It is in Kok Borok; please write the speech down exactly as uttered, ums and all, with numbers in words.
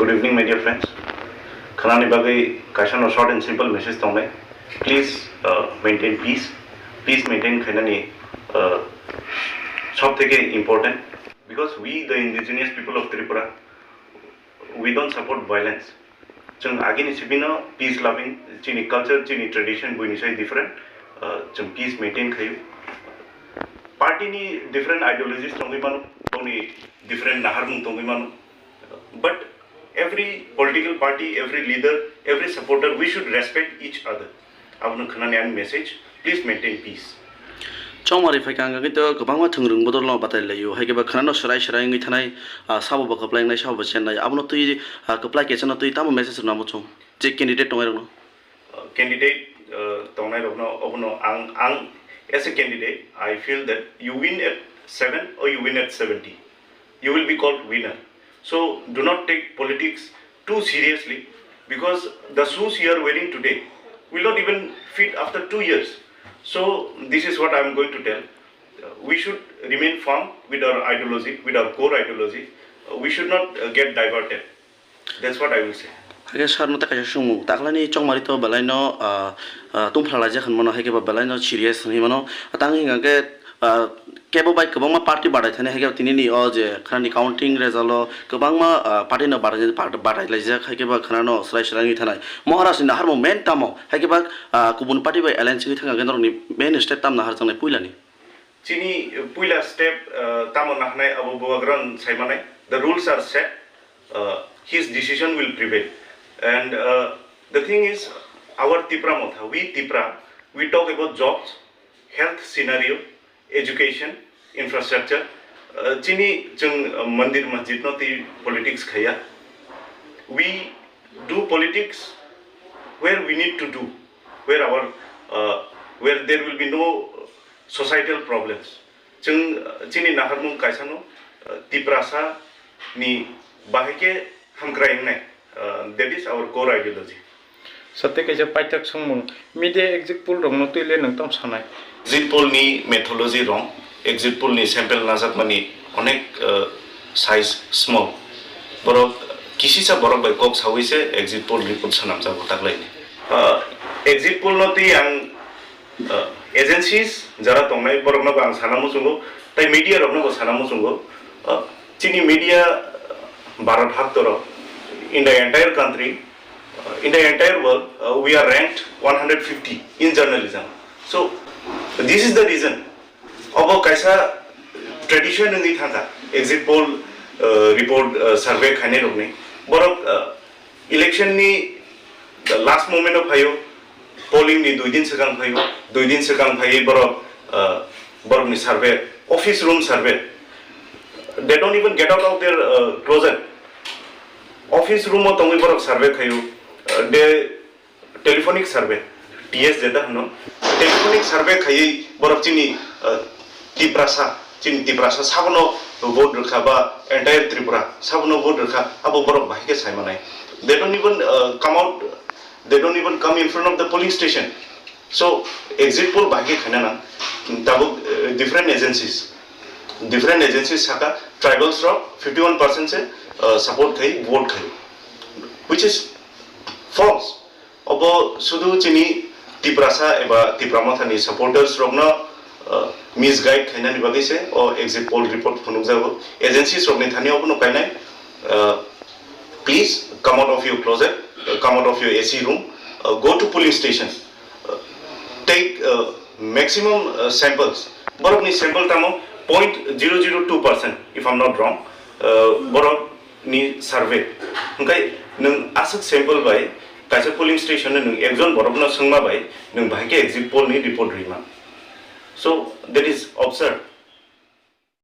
Good evening, my dear friends. Khanani bagwi kaisa no short and simple message tongnai. Please, uh, maintain peace. Peace maintain khainani, uh, sob theke important, because we, the indigenous people of Tripura, we don't support violence. Chwng agini sibino peace loving, chini culture, chini tradition buini sai different. Uh, chwng peace maintain khayo. Party ni different ideologies tongwi mano, boni different naharmung tongwi mano. But every political party, every leader, every supporter, we should respect each other. Abono khanani ani message, please maintain peace. Chongmari phaikha hwnkhe to kwbangma thwngrwng bodolno batai laio, hai khe ba khwnano swrai swrai wngwi thanai, ah, sabo bo kwplai wngnai, sabo bo chennai, abono twi, ah, kwplai kechano twi tamo message rwna muchung je candidate tongnai rokno? Uh, candidate, uh, tongnai rokno obono ang, ang as a candidate, I feel that you win at seven or you win at seventy, you will be called winner. So do not take politics too seriously, because the shoes you are wearing today will not even fit after two years. So this is what I am going to tell. Uh, we should remain firm with our ideology, with our core ideology. Uh, we should not, uh, get diverted. That's what I will say. Hakhe sir no ta kaisa sumung, taklani Chongmari to belai no, ah, ah, tungphla laijak hinmano, hai khe ba belai no serious hinwi mano. Tang hingkha khe, ah, kebo bai kwbangma party barai thani, hai khe tini ni o je khani counting result o kwbangma, ah, party no barai, barai laijak, hai khe ba khana no swrai swrai wngwi thanai. Maharaj ni naharmung main tamo, hai khe ba, ah, kubun party bai alliance wngwi thangkha khe norok ni main step tam naharjaknai puila ni? Chini puila step, uh, tamo nahnai abo bubagra sai manai. The rules are set. Uh, his decision will prevail. And, uh, the thing is, our Tipra Motha, we Tipra, we talk about jobs, health scenario, education, infrastructure. Uh, chini chwng, uh, mandir masjid no twi politics khaya. We do politics where we need to do, where our, uh, where there will be no societal problems. Chwng, uh, chini naharmung kaisano, uh, Tiprasa ni bahai khe hamkrai wngnai, uh, that is our core ideology. Sate kaisa paithak swngmung, media exit poll rokno twi le nwng tamo sanai? Exit poll ni methodology wrong, exit poll ni sample najakmani onek, uh, size small. Borok kisisa borok bai kok sawi se exit poll report sanamjago taklaini. Uh, exit poll no twi ang, uh, agencies jara tongnai borokno bo ang sana muchungo, tai media rokno bo sana muchungo. Uh, chini media, uh, Bharat haktoro, in the entire country, uh, in the entire world, uh, we are ranked one hundred fifty in journalism. So this is the reason. Obo kaisa tradition wngwi thangkha, exit poll, uh, report, uh, survey khainai rokni. Borok, uh, election ni last moment o phaio, polling ni dui din swkang phaio, dui din swkang phaiwi borok, uh, borokni survey, office room survey. They don't even get out of their, uh, closet. Office room o tongwi borok survey khaio. Uh, they telephonic survey, T S jeta hwno, telephonic survey khaiwi borok chini, uh, Tiprasa, chini Tiprasa sabono vote rwkha ba entire Tripura sabono vote rwkha, abo borok bahai khe sai manai. They don't even, uh, come out, they don't even come in front of the polling station. So exit poll bahai khe khaina nang. Tabuk, uh, different agencies, different agencies saka tribals rok fifty one percent se, uh, support khai, vote khai, which is false. Obo sudu chini Tiprasa eba Tipra Mothani supporters rokno, uh, misguide khainani bagwi se o exit poll report phunukjago. Agencies rokni thani obono kainai, uh, please come out of your closet, uh, come out of your A C room, uh, go to polling station, uh, take, uh, maximum, uh, samples. Borokni sample tamo point zero zero two percent, if I'm not wrong. Uh, borok ni survey. Hwnkhe nwng aswk sample bai kaisa polling station-o nwng ekjon borokno swngma bai nwng bahai khe exit poll ni report rwima. So that is absurd.